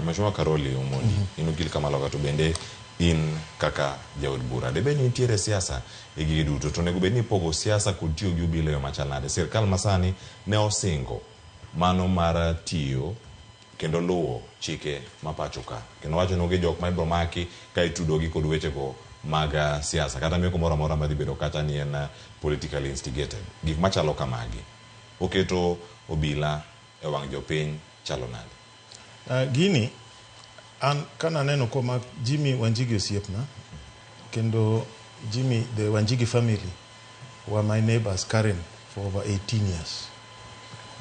Mheshimiwa Karoli Omondi, in okil kamaloka to bende in kaka jaod bura. Debed ni nitiere siasa e gigi duto to onego bed ni ipogo siasa kod tiyo gi obila e yo machal nade? Sirkal masani ne osingo mano mar tiyo kendo luwo chike ma pacho ka. Kendo wacho ni onge jok ma ibiro maki ka itudogi kod wechego mag siasa kata meko moro amora madhi bedo kata ni en politically instigated. Gik machalo kamagi oketo obila e wang' jopiny chalo nade? Gini an kananeno komak Jimmy Wanjigi osiepna kendo Jimmy, the Wanjigi family were my neighbors Karen for over 18 years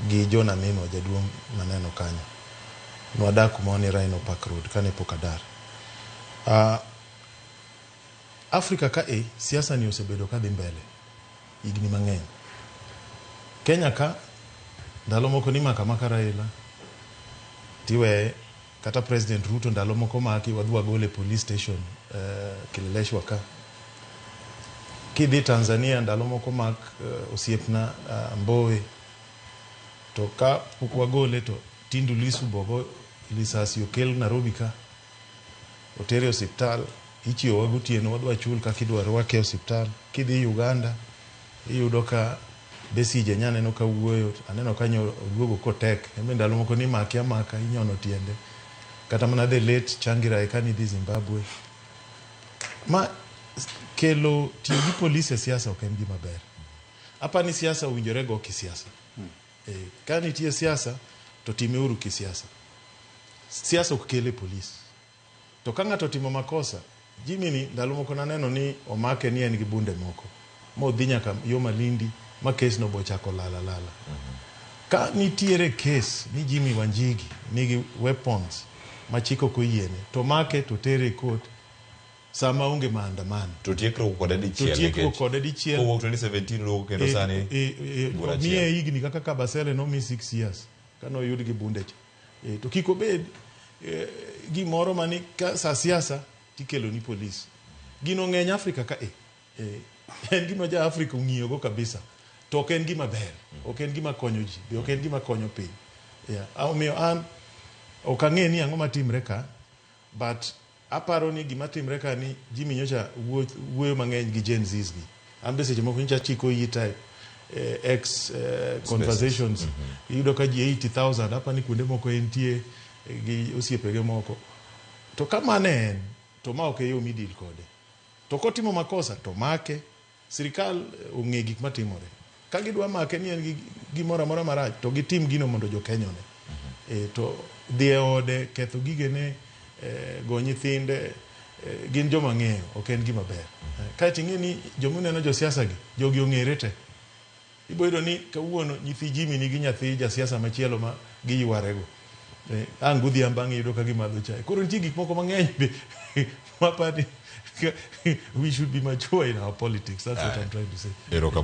gi John Amimo jaduong' maneno kanyo. Nwadak kumoro ni Rhino Park Road kane pok adar. Afrika ka e siasa ni osebedo kadhi mbele higni mang'eny. Kenya ka ndalo moko nimako amaka Raila tiweye kata President Ruto ndalo moko maki wadhi wagole e police station Kileleshwa ka. Kidhi Tanzania ndalo moko mak osiepna Mbowe to ka pok wagole to Tundu Lissu bogo lisasi okel Nairobi ka otere e osiptal ichiewowa gotieno wadhi wachul kaka idwaro wake e osiptal. Kidhi Uganda iyudo ka Besigye nya neno ka wuoyo aneno ka nyo oduogo kotek en be ndalo moko nimake amaka inyono tiende kata mana the late Tsvangirai kane idhi Zimbabwe. Ma kelo tiyo gi polis e siasa ok en gima ber. Apani siasa owinjore go kisiasa. Ka nitie siasa to time uru kisiasa. Siasa ok kel e polis. To ka ng'ato otimo makosa, Jimmy ni ndalo moko naneno ni omake ni en gi bunde moko modhi nyaka yo Malindi ma kes no bochako lal alala. Ka nitiere kes ni Jimmy Wanjigi nigi weapons ma chik ok oyiene to make to tere e court sama onge maandamano. To tiekruok kode To dichiel tiekruok nikech kode dichiel. kowuok 2017 duogo kendo sani bura Omiye achiel. higni kaka Kabasele nomi 6 years kane oyud gi bunde cha. To kik obed gimoro mani ka sa siasa tikelo ni polis. Gino ng'eny Afrika ka e. En gima ja Afrika ong'iyo go kabisa. To ok en gima ber. Ok en gima konyo ji. Be ok en gima konyo piny. Yeah. Omiyo an ok ang'e ni ang'o matimre ka but aparo ni gima timre ka ni Jimmy nyocha wuoyo mang'eny gi Gen Zs gi. An be seche moko nyocha chiko ita ex conversations. Iyudo ka ji 80,000 apa ni kuonde moko entie gi osiepege moko. To ka mano en, to ma ok e yo midil kode. To kotimo makosa to make. Sirikal ong'e gik matimore. Ka gidwa make ni en gi gimoro amora marach to gitim gino mondo jo Kenya one. To dhi e ode, ketho gigene, go nyithinde, gin joma ng'eyo, ok en gima ber. Kaeto ing'e ni joma uneno josiasa gi, jogi ong'ere te. Ibo yudo ni kawuono nyithi Jimmy nigi nyathi jasiasa machielo ma giywarego. Ang' godhiambo ang' iyudo ka gimadho chae. Koro nitie gik moko mang'eny be mapani we should be mature in our politics. That's what I'm trying to say. Erokamano.